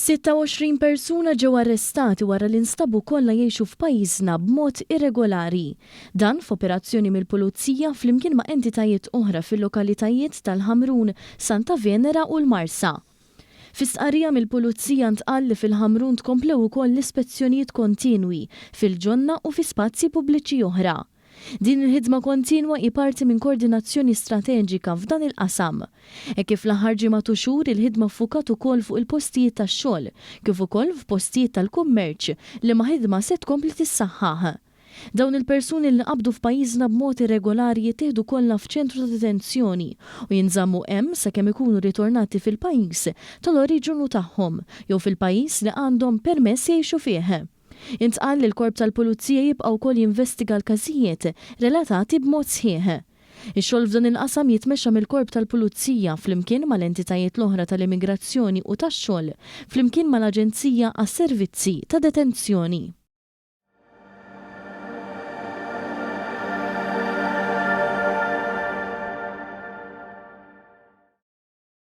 26 persuna ġew arrestati wara li nstabu kollha jgħixu f'pajjiżna b'mod irregolari. Dan f'operazzjoni mill-Pulizija flimkien ma' entitajiet oħra fil-lokalitajiet tal-Ħamrun, Santa Venera u l-Marsa. Fi stqarrija mill-Pulizija ntqal li fil-Ħamrun tkomplew ukoll l-ispezzjonijiet kontinwi fil-ġonna u fi spazji pubbliċi oħra. Din il-ħidma kontinwa hi parti minn kordinazzjoni strateġika f'dan il-qasam. Hekk kif fl-aħħar ġimgħat u xhur il-ħidma ffukat ukoll fuq il-postijiet tax-xogħol kif ukoll f'postijiet tal-kummerċ liema ħidma se tkompli tissaħħaħ. Dawn il-persuni li nqabdu f'pajjiżna b'mod irregolari jittieħdu kollha f'ċentru ta' detenzjoni u jinżammu hemm sakemm ikunu ritornati fil-pajjiż tal-oriġinu tagħhom jew fil-pajjiż li għandhom permess jgħixu fih. Intqal li l-Korp tal-Pulizija jibqa' wkoll jinvestiga l-każijiet relatati b'mod sħiħ. Ix-xogħol f'dan il-qasam jitmexxa mill-Korp tal-Pulizija flimkien mal-entitajiet l-oħra tal-immigrazzjoni u tax-xogħol flimkien mal-Aġenzija għas-Servizzi ta' Detenzjoni.